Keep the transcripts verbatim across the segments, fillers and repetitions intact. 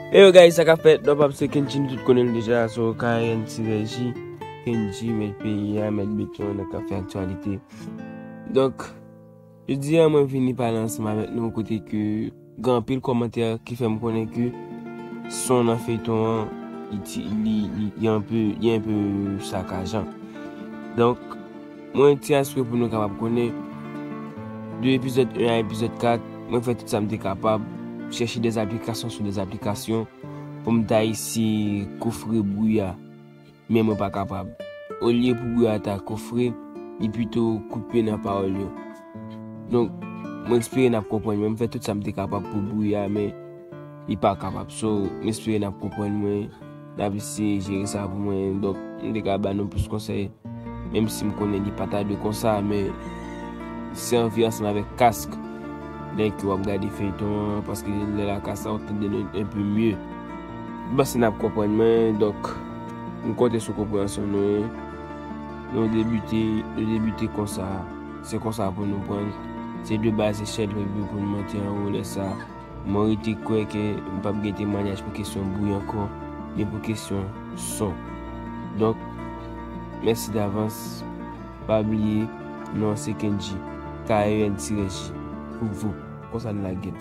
Hey yo guys, sa k ap fèt? Non, pa m se Kendji, nou tout konnen l deja, so K R N T Regi, Kendji, mèt peyi a, mèt beton an, nan k ap fè aktyalite. Donk, jodi a mwen vini pale ansanm avèk nou kote ke gen anpil kòmantè ki fè m konnen ke son nan feyton an, li ti, li, li, li anpe, li anpe sakajan. Donk, mwen ti aswè pou nou kapab konnen, de epizòd en a epizòd kat, mwen fè tout sa m te kapab, chèche dè aplikasyon sou dè aplikasyon, pou m ta eseye kofre bri a, men mwen pa kapab. Olye pou bri a ta kofre, li pito koupe nan pawòl yo. Donk, mwen espere n ap konprann mwen. M fè tout sa m te kapab pou bri a, men li pa kapab. So, m espere n ap konprann mwen. N ap eseye jere sa pou mwen. Donk, m te ka ba nou plis konsèy. Menm si m konnen li pa ta dwe konsa, men se anvi ansanm avèk kask. Lè ke w ap gade feyton an, paske lè la kask la, w tande nou enpe mye. M panse n ap konprann mwen, donk, m konte sou konpreyansyon nou. Nou debite, nou debite konsa. Se konsa pou nou pran. Se de baz echèl pou, pou nou monte anwo lè sa. Mwen rete kwè ke m p ap gen temwayaj pou kesyon bri ankò, ni pou kesyon son. Donk, mèsi davans. Pa bliye, non an se Kendji, K E N tirè J, pou vou, konsa n lage l.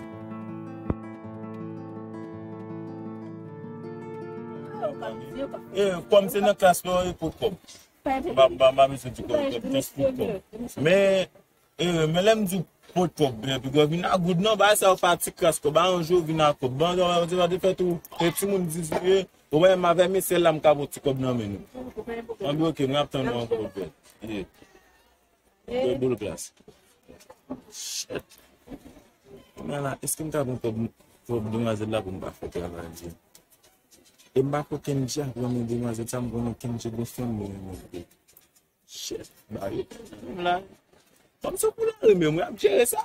E, kòm se nan klas mwen, e pou kòb. M pa, m pa, m pa bezwen di kòb, kòb, jis pou kòb. Men, e, men lè m di w pot kòb, e, pi gò vin a goud, non, bagay sa yo pa ti kras kòb, a yon jou vin a kòb. Bon, yo, yo, yo te fè tou, e, timoun di, e, ou wè, m avè mesye la, m ka ba w ti kòb nan men nou. Anben, oke, mwen ap tann ou ankò, bèl. E. Gwo boul glas. Shit. Kounye a la, èske m ka pran kòb, kòb demwazèl la pou m pa fè travay di? E m pa kwè Kendji ap renmen demwazèl sa, m konnen Kendji gen fanm li renmen. Shit, ba yo. M la. Fanm se pou la renmen, mwen ap jere sa.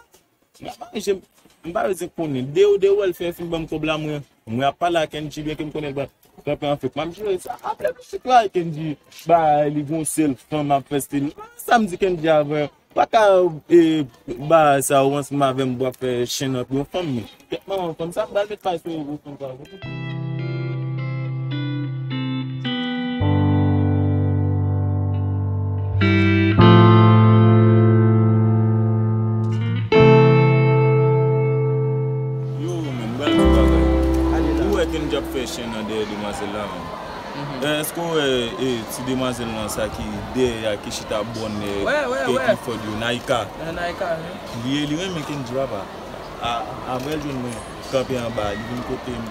Mwen ap jere, m pa bezwen konnen. De ou de ou, l fè fin ban m kòb la, mwen. Mwen ap pale a Kendji, byen ke m konnen l pral kanpe an fek. M ap jere sa. Apre pitit la, Kendji, ba, li gon sèl fanm ap fè stil. Sa m di Kendji avan, pa ka, e, ba, sa ou ansanm avè m, w ap fè chenn ant yon fanm, men. Tèt manman fanm sa, m pral met pay sou yon fanm sa. Yo, men, m pral di bagay. Ou wè Kendji ap fè chen nan dèyè demwazèl la, men. Èske w wè, e, ti demwazèl lan sa ki dèyè a, ki chita bòn, e, ke Clifford yo, Naika? Li, li renmen Kendji, papa. A, apre l jwenn mwen kanpe anba, li vin kote m,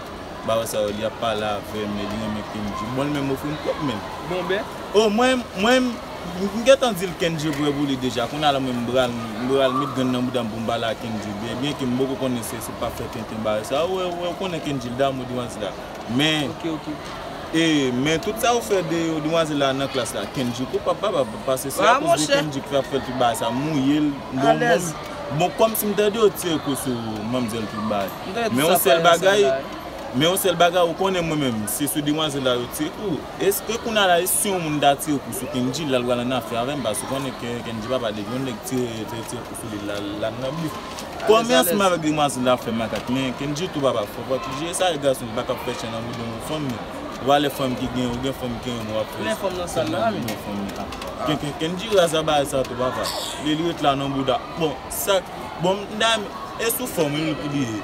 bagay sa yo, li ap pale avè m, e li renmen Kendji. Bon, li menm ofri m kòb, men. Bon, ben. O, mwen, mwen, m gentan di l Kendji prè pou li deja. Kounye a la, mwen, m pral, m pral met grenn nan bouda m pou m pale a Kendji. Byen, byen ke m poko konnen se, se pa fè tenten bagay sa. Ou wè, ou wè, ou konnen Kendji, l damou demwazèl la. Men, e, men tout sa ou fè de demwazèl la nan klas la, Kendji koupab, papa, pase se akoz de Kendji ki fè ap fè tout bagay sa, mouye l, bon, bon, bon, kòmsi m tande yo tire kou sou manmzèl tout bagay. Men yon sèl bagay, men yon sèl bagay, ou konnen mwen menm, se sou demwazèl la yo tire kou. Èske kounye a la, si yon moun ta tire kou sou Kendji, l al pral annafè avè m, paske ou konnen Ke-, Kendji papa depi yon nèg tire, tire, tire kou sou li, l al, l al nan bif. Kòmè ansanm avèk demwazèl la ap fè makak, men Kendji tou papa, fò, fò toujou eseye gason pa ka fè chen nan bouda yon fanm, men. Ou pa lè fanm ki gen, ou gen fanm ki gen, w ap fè. Konnen fanm nan sal la, men. Ken, ken, Kendji raz a bagay sa tou, papa. Li, li ret la nan bouda. Bon, sa, bon, m ta, e sou fòm, wi, li ye.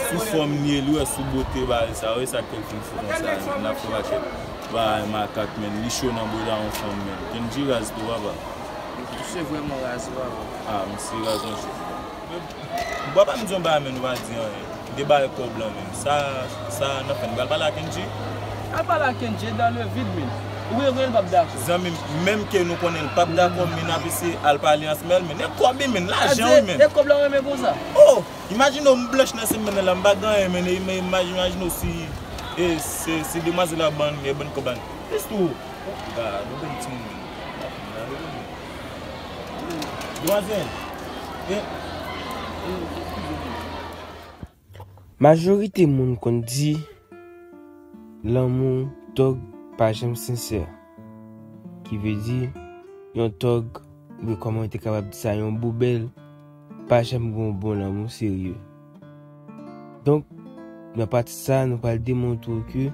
Sou fòm, li ye, li wè sou bote, bagay sa, wi, sa k fè l fin fou konsa, men. L ap fè pakèt bagay makak, men. Li cho nan bouda yon fanm, men. Kendji raz tou, papa. Misye vrèman raz, papa. A, misye raz, monchè. Bò pa m di yon bagay, men nou pa di anyen. De bagay kòb lan menm. Sa, sa, n ap fè, n pral pale a Kendji? Al pale a Kendji, e dans le vide, men. Ou wè, konnen l p ap dakò. Zanmi m, menm ke nou konnen l p ap dakò, men n ap eseye al pale ansanm, men. E kòb, men, lajan, wi, men. E kòb la w renmen konsa? O! Imajine w, m blanch nan semèn nan la, m pa gen anyen, men, men, imajine w si, e, se, se demwazèl la ban, e, ban kòb la. Jis tou. Gade, nou konn timoun. Demwazèl. E. Majorite moun konn di lanmou tòg pa janm sensè. Ki vle di, yon tòg, oubyen kòman yo te kapab di sa, yon boubèl, pa janm gen yon bon lanmou serye. Donk, Nan pati sa, nou pral demontre w ke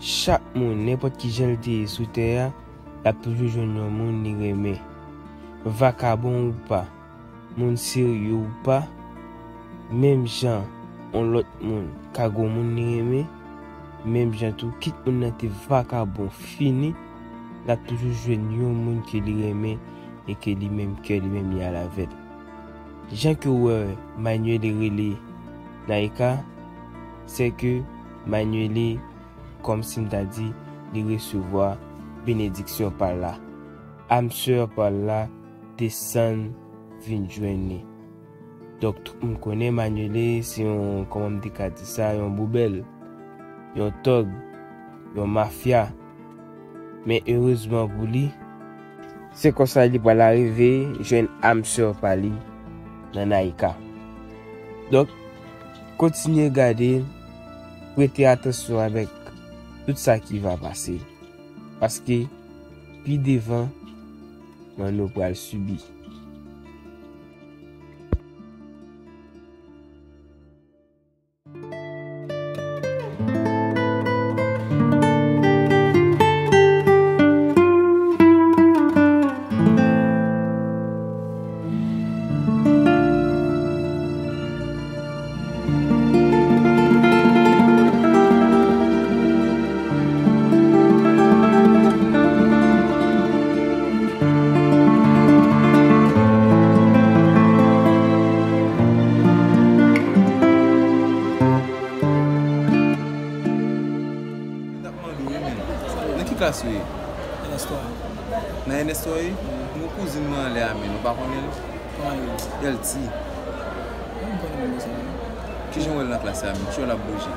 chak moun, nenpòt ki jan l te ye sou tè a, l ap toujou jwenn yon moun li renmen. Vakabon ou pa, moun serye ou pa, menm jan yon lòt moun ka gen yon moun li renmen, menm jan tou, kit moun nan te vakabon fini, l ap toujou jwenn yon moun ke li renmen e ke li menm kè li menm li al avè l. Jan ke w wè Manuele rele Naïka, se ke Manuele, kòmsi m ta di, li resevwa benediksyon pa l la. Âme sœur pa l la desann vin jwenn li. Donk, tout moun konnen Manuele se yon, kòman m te ka di sa, yon boubèl, yon tòg, yon mafya. Men erezman pou li, se konsa li pral arive jwenn âme sœur pa li nan Naïka. Donk, kontinye gade, prete atansyon avèk tout sa ki va pase. Paske, pi devan, Manno pral sibi. T ap mande w wi, men. Nan ki klas ou ye? N S twa. Nan N S twa w ye? Yon kouzin mwen anlè a, men ou pa konnen l? Kòman l ye? L T. Mwen m konnen moun sa, wi. Kijan w wè l nan klas la, men? Kijan l ap bouje?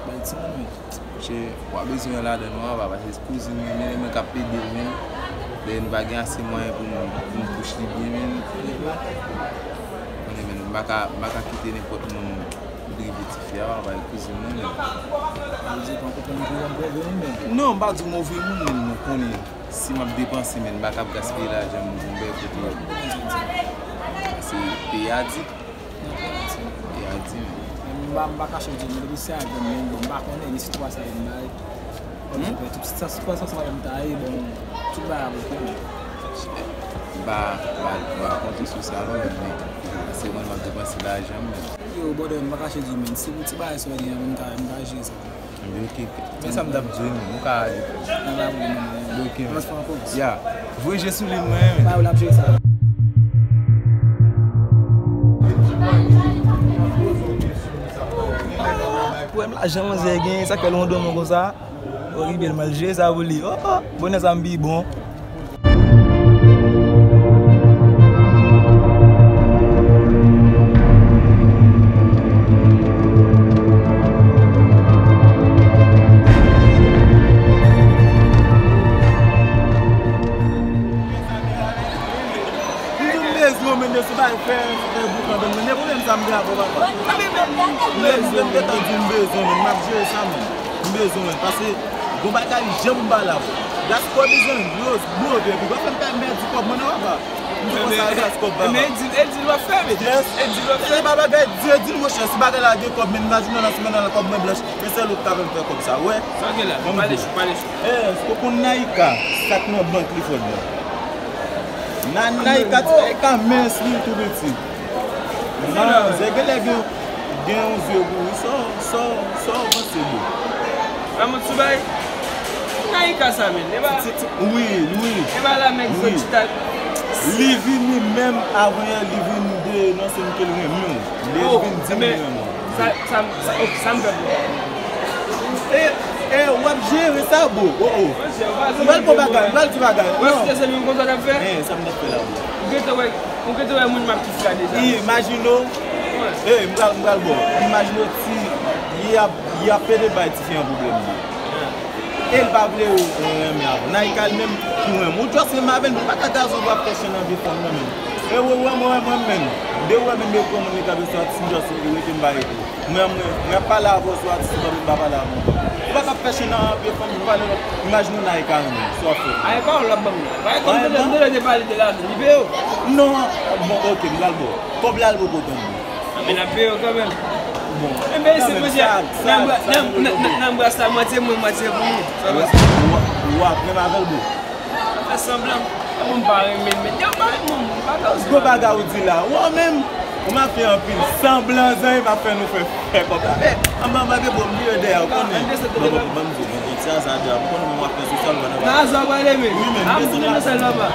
Bay timoun, wi. Chè, w pa bezwen yon ladan non, papa, paske kouzin mwen, men mwen k ap ede l, men lè nou pa gen ase mwayen pou nou, pou nou kouch li byen, men. Konnen, men, m pa ka, m pa ka kite nenpòt moun drive tifi a, papa, e kouzin mwen, men. Sa vle di, ou pa konprann kouzin mwen, men. Non, m pa di w move moun, men nou konnen si m ap depanse, men m pa ka ap gaspiye lajan m pou m bay kote. Se peyi a di. Nan peyi Ayiti. Peyi a di, men. Men m pa, m pa kache w di, men depi se avè m, men bon, m pa konnen, men se twa sa yo m bay. Kòm se fè tout sa, tout sa, sa m ta ye, bon, tout bagay ap oke, men. M pa, m pa, m pa konte sou sa, non, men se mwen, m ap depanse lajan m, men. Yo, brother, m pa kache di w, men, si pou ti bagay sa w gen an, m ka, m ka jere sa. Anben, oke. Men sa m t ap di w, men, ou ka ale. Anben, oke, men. Ya. Voye je sou li, mwen, men. Ba yo l ap jere sa. Pwoblèm lajan manzè gen, sa k fè l wonde mwen konsa. Orib, l mal jere sa pou li. Oh, oh, bonè sa m pi bon. M di m bezwen w, men si w pa fè, fè boukan ban m, men pwoblèm sa m gen avè w, papa. M bezwen, m gentan di w m bezwen w, men m ap jere sa, men. M bezwen w, men, paske gon bagay janm m pale avè w. Gaspò bezwen gwo, gwo, epi w fè m pèdi kòb mwen nan, papa. M di konsa, Gaspò, papa. Men, men, e di, e di l w ap fè, men. Yes. E di l w ap fè. Se pa bagay di, e di l, monchè, si bagay la gen kòb, men nan jounen nan, si men nan kòb mwen blanch, men sèl ou k ka fè m fè kòb sa, w wè. Sa w gen la? Pale chou, pale chou. Eh, èske w konn Naïka, sa k nan bank Clifford la? Na, Naïka, ti Naïka mens li tou piti. Manzè genlè gen, gen yon zye pou wi, sa, sa, sa w panse, bro? Sa mwen sou bay? Naïka sa, men. E pa, wi, wi. E pa la, men, wi. Fò chita. Li vini menm avan yè, li vin denonse m ke l renmen w. Li vin di m li renmen w. Sa, sa, sa, ok, sa m fè pou ou? E, e, w ap jere sa, bro. Oh, oh. M pral pran bagay, m pral di bagay. Ou wè si se li menm konsa k ap fè? Eh, sa m t ap fè la, bro. Ou gentan wè, ou gentan wè moun m ap kifre a deja. Imajine w. E, m pral, m pral ba w. Imajine w si y ap, y ap pede bay tifi an pwoblèm, bro. E l pa vle renmen avè w. Naïka li menm ki renmen w. Ou just renmen avè l, men pa ka gazon pou ap fè chenn nan pye fanm nan, men. E w wè mwen, mwen, mwen, men. De w wè menm de granmoun li kanpe sou atis, m just rete m pa rete. Mwen, mwen, mwen ap pale avè w sou atis, ou kanpe m pa pale avè w. Ou pa ka ap fè chenn nan pye fanm, ou pale lòt. Imajine w Naïka renmen w, sa w ap fè? Ay, pawòl w ap ban m nan. Ay, kòm m te, m te pale de lajan, li peye w? Non, bon, ok, m pral ba w. Kòb la al bò kote m. Men n ap peye w kanmenm. Enben, se koze nan bra-, nan, nan, nan, nan bras la, mwatye mwen, mwatye pou ou. Sa w panse? Ou ap, ou ap renmen avè l, bro? Fè sanblan. Kòman m pa renmen l, men, yo pa renmen m, m pa ka. Gwo bagay ou di la. Ou menm, ou mafya anpil. Sanblan, zanmi, pa fè nou fè, fè kòb la. Men, anba, anba, gen bon, m vire dèyè, ou konnen. Ban m di, bon, bon, ti azadè, ou konnen mwen, m ap fè sosyal, mwen, nan. Nan azadè, men. Wi, men, a, m di, men, sèl papa.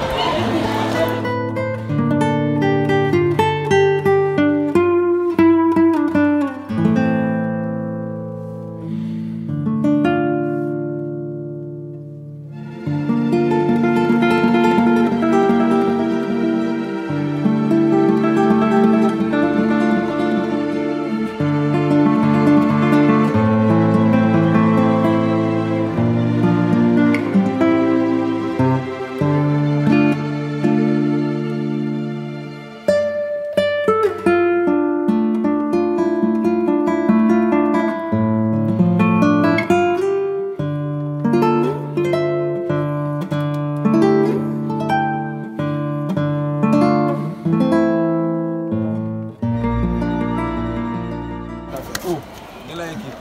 Ou, gen lè ki. M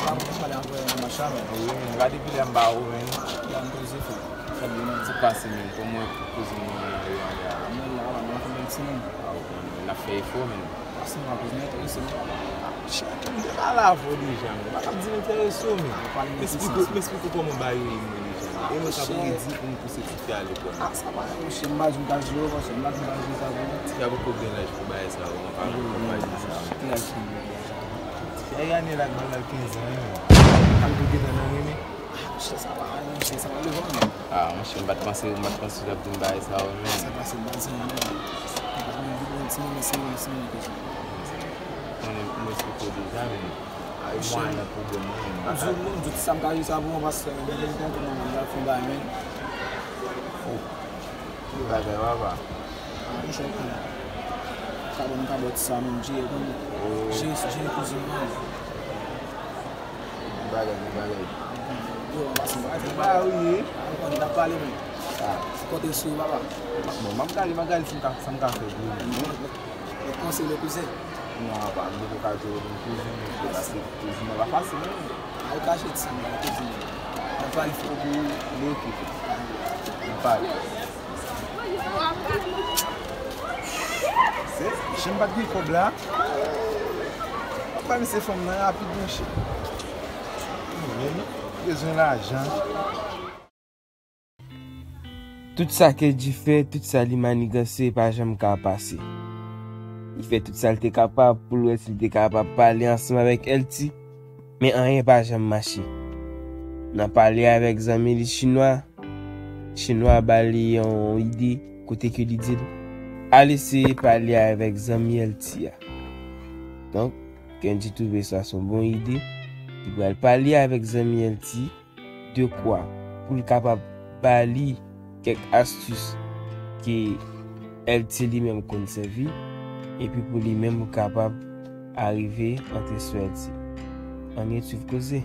pa konn pale anglè nan machin, men. Wi, men m gade depi lè m ba ou, men. Fè m poze, fè. Fè m yon ti pase, men. Kòman kouzin mwen ye a? Mwen la, la, mwen fè bèl timoun. A, ou konnen, n ap fè efò, men. Pase m ap poze, men, tou, se. Ah, chè, m te pale avè w deja, men. Pa t ap di m enterese w, men. M esplike w, m esplike w kòman bagay yo ye, mwen, deja, men. E mwen k ap redi pou m pouse ti fi a lekòl. Ah, sa pa yon chè, m pa di m ka jwe, paske m pa di m ka jwe sa pou ou. Ti fi a poko gen laj pou bagay sa yo, mwen pa, mwen pa di sa. Ki laj ki gen laj? Ti fi a gen ane la, k ba l kenz an, men. Kal pou gentan nan renmen. Ah, monchè, sa pa, monchè, sa pa devan, non. Ah, monchè, m pa t panse, m pa t panse w t ap di m bagay sa yo, men. Sa pase, m pa di anyen, non. M pa t menm di, bon, ti moun, se moun, se moun, ke sa. Konnen m esplike w deja, men. Ay, monchè, mwen nan pwoblèm, mwen menm. M di w, m di w, sa m ka di sa pou mwen, paske, nan verite, anpil nan moun, m pral fè yon bagay, men. Oh. Ki bagay, papa? Ah, monchè, ou konnen. Kabòn, kabòt sa, menm, Dye, ou konnen. Oh. Jere, jere kouzin mwen. Bon bagay, bon bagay. Yo, an pasan, bagay, bon bagay. Ba wi. Ou konnen, n ap pale, men. Ah. Konte sou ou, papa. Bon, m ap gade, m ap gade si m ka, sa m ka fè pou ou. Ou panse le kouzen? Non, apa, m te ka jere yon kouzin, men se pa se kouzin nan pa fasil, non. Al kache ti sa, men, kouzin nan. Nan pale fò pou ou. Li okipe. Nan pale. Se, jan m pa t gen kòb la. Ap ba misye fanm nan rapid, monchè. Mwen menm, bezwen lajan. Tout sa ke Dye fè, tout sa li maniganse, pa janm ka pase. Li fè tout sa l te kapab pou l wè si l te kapab pale ansanm avèk L T, men anyen pa janm mache. Nan pale avèk zanmi li chinwa, chinwa ba li yon ide kote ke li di l, al eseye pale avèk zanmi L T a. Donk, Kenji twouve sa se yon bon ide, li pral pale avèk zanmi L T, dekwa pou l kapab ba li kèk astis ke L T li menm konn sèvi, epi pou li menm kapab arive antre sou L T. Ann ret swiv koze.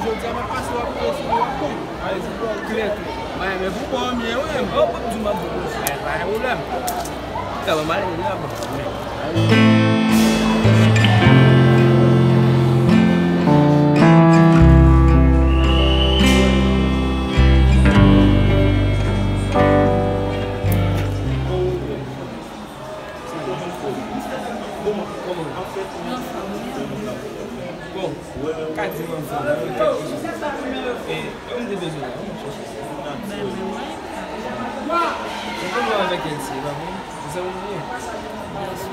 Jodi a m ap pase w ap prese w ap konn. Klè, klè. Mwen, men pou bon, m ye, wi. Oh, pou di m ap bon. Ay, pa gen pwoblèm. Sa va, m ale, m ap bon. Anfèt, bon, ka di m anfèt, e, m te bezwen la, wi, m chèche sa. Mwen menm, wi. Mwen konn avèk L C, pa vre? Se sa w vle? Byen si.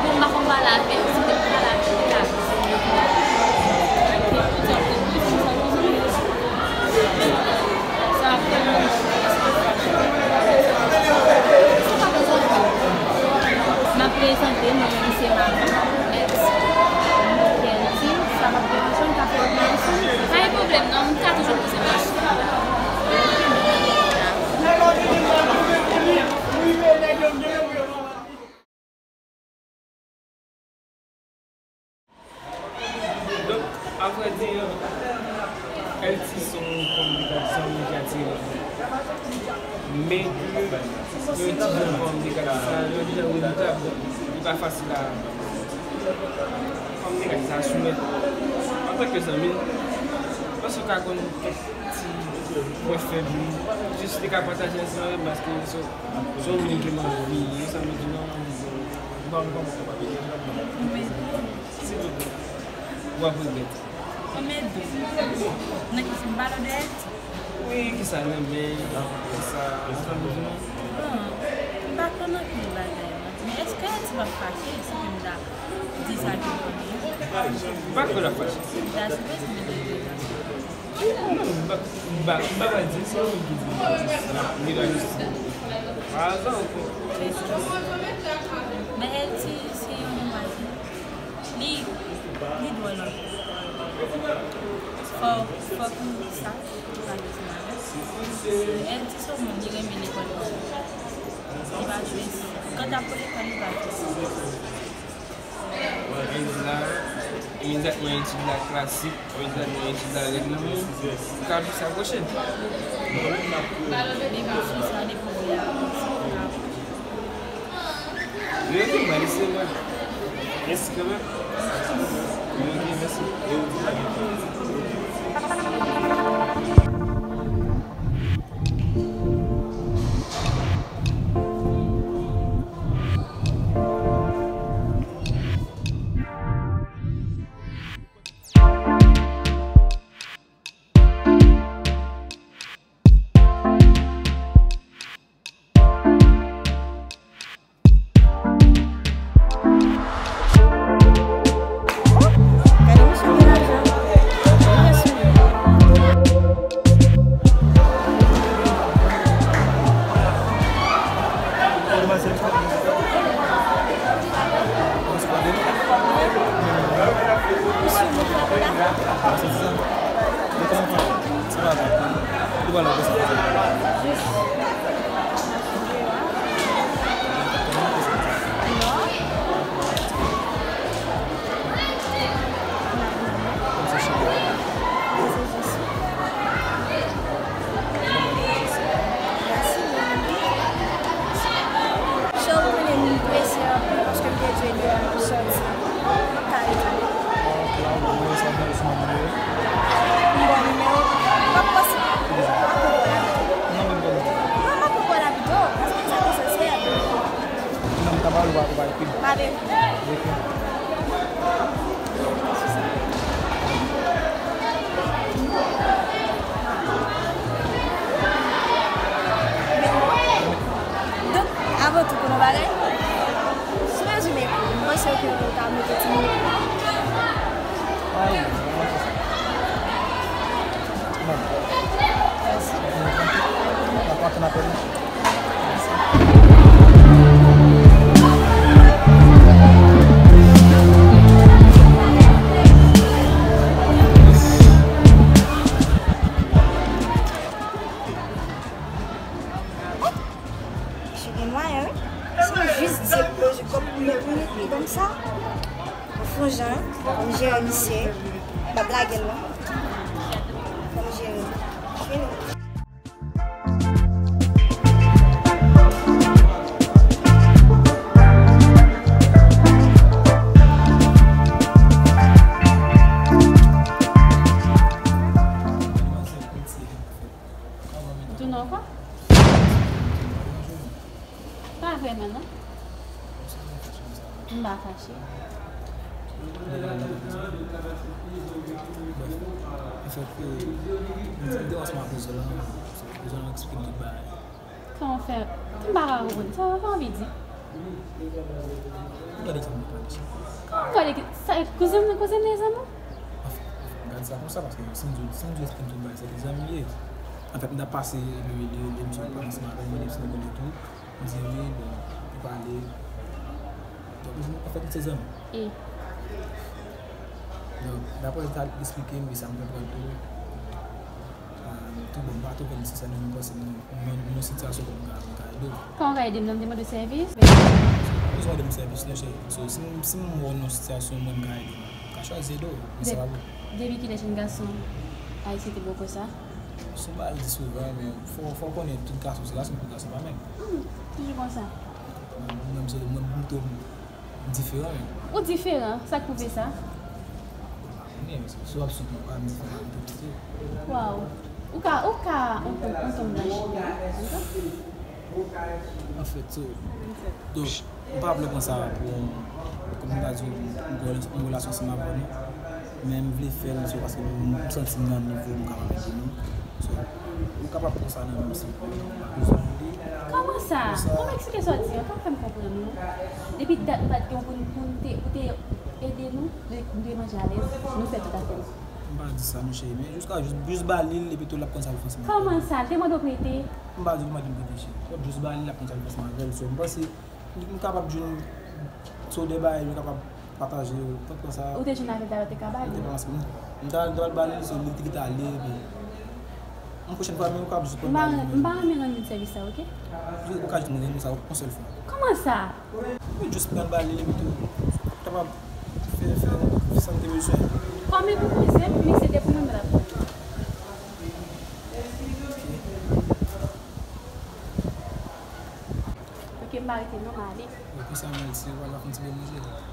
Bon, m pa konn pale avè l, si te pale avè l, te ka. Ti se yon fòm de gad sa moun ki atire lòt moun. Men pou yo itilize yon fòm de gad sa, yo deja redotab, li pa fasil a, fòm de gad sa soumèt. Antanke zanmi, m panse w ka konn kèk ti pwen fèb li. Jis li ka pataje ansanm avè m paske se, se yon moun ke m anvi ye, sa vle di non, m pa, m pa, m pa, silvouplè, w ap regrèt. Ou mèt dou. Nan ki fim pale de Haiti? Wi, kisa renmen, kisa, sa vle di non. Bon, m pa konn anpil bagay, non. Men èske Haiti p ap fache si ke m ta di sa ke m konnen? M pa kwè l ap fache. M ta sipoze mete de nan sa. Non, m pa, m pa, m pa pral di, se yo menm ki di, m pa di, m pa di. Pa aza, ok. Men Haiti, se yon demwazèl. Li, li dwòl anpil. Fò, fò pou sa, pou pa bezwen avè. Èl ti se yon moun, li renmen lekòl. Li pa jwe, kanta pou lekòl, li pa jwe. Èl la, imedyatman etid la klasik, imedyatman etid la règleman, ou ka di sa pwochen. Depi fi sa, depi ou vle. Li rete mal, li se mal. Mèsi kanmenm. Li rete, mèsi. Cho, ou konnen m prese anpil paske m te dwe deyò m ap sòti. Kay la. M ba w nimewo. M p ap poste. M ap poko la pito. Non, m ap poko la pito. Paske sa konsantre. Non, m ta ba w, ou pa, ou pa epi. Pa vre. Ok. Donk, avan tou, pou nou bagay, sou rezime, m panse ke nou ka mete ti moun. Ah wi, mwen panse sa. Bon. Mèsi. N ap antre nan apèl la. Misye gen mwayen, wi. Si m jis di l poze kòb pou mwen, pou mwen, li ban m sa. Mwen fè yon jan, m jere misye. M ap lage l, non. Fò m jere l. Fini. Ou tounen ankò? Pa vrèman, non. M pa fache. Brèf, anfèt, m di m te wè ansanm ak Ozan la, Ozan eksplike m tout bagay. Kòman fè? M pa ka konprann. Sa w anvi di? Gade sa m pale sou. Kòman gade ki, sa, kouzen m, kouzen m de zanmi w? Anfen, anfen, gade sa konsa, paske si m di w, si m di w eksplike m tout bagay, se de zanmi m ye. Anfèt, m t ap pase le, le, le misye pale ansanm avè m, le misye konnen tou. M di wi, bon, nou pale. Donk, anfèt, nou se zanmi. E? Donk, daprè sa l eksplike m, e sa m konprann tou, ah, tou bon, m pa twò konn si sa nan yon konsèy, nan, nan, nan yon sitiyasyon pou m ka, m ka ede w. Kòman w ka ede m nan? M te mande w sèvis? M pa bezwen w ede m sèvis, non, cheri. So, si m, si m wè w nan yon sitiyasyon, mwen, m ka ede w. M ka chwazi ede w, men sa pa bon. Depi kilè jenn gason Ayisyen te bon konsa? Sou ba l di souvan, men fò, fò w konnen tout gason se gason, tout gason pa menm. Hmm, toujou konsa. Mwen menm se mwen m tou diferan menm. Ou diferan, sa k pwouve sa? Men si w ap sou mwen, ou ka m diferan, m tou piti. Waw. Ou ka, ou ka, on ton, on ton blanch. Anfèt, so, donk, m pa vle pran sa pou, kòm m ta di w, yon relasyon ansanm avè w, non. Men m vle fè l, so, paske m santi m nan nivo m kapab ede nou. So, ou kapab pran sa nan men m, silvouplè. Kòman sa? Kòman eksplike sa w di an? Kòman fè m konprann ou? Depi dat ou pa t gen yon moun pou n te, pou te ede nou, nou te manje alèz, nou fè tout afè nou. M pa di sa, non, cheri, men jis ka, jis, jis ba li l, epi tou l ap konn sa l fè ansanm. Kòman sa? L te mande w prete? M pa di l mande m prete, cheri. Jis ba li l, l ap konn sa l fè ansanm avè l. So, m panse, m kapab jwenn, so, de bagay, nou kapab pataje, tank konsa. Ou te jwenn avè l, te ka ba li? M te pa ansanm, non. M ta, m ta ba li, so, li te kite ale, epi yon pwochèn fwa, men ou kapab jis pran ba li. M pa renmen rann moun sèvis sa, oke? Ou ka jis rann sa yon sèl fwa. Kòman sa? Ou jis pran ba li, epi tou, kapab fè, fè, fè sa m te bezwen. Kòm e pou poze m, men se de pou mwen m la. Oke, m pa rete non, m ale. Epi sa, mèsi, w al fè yon ti bò manje.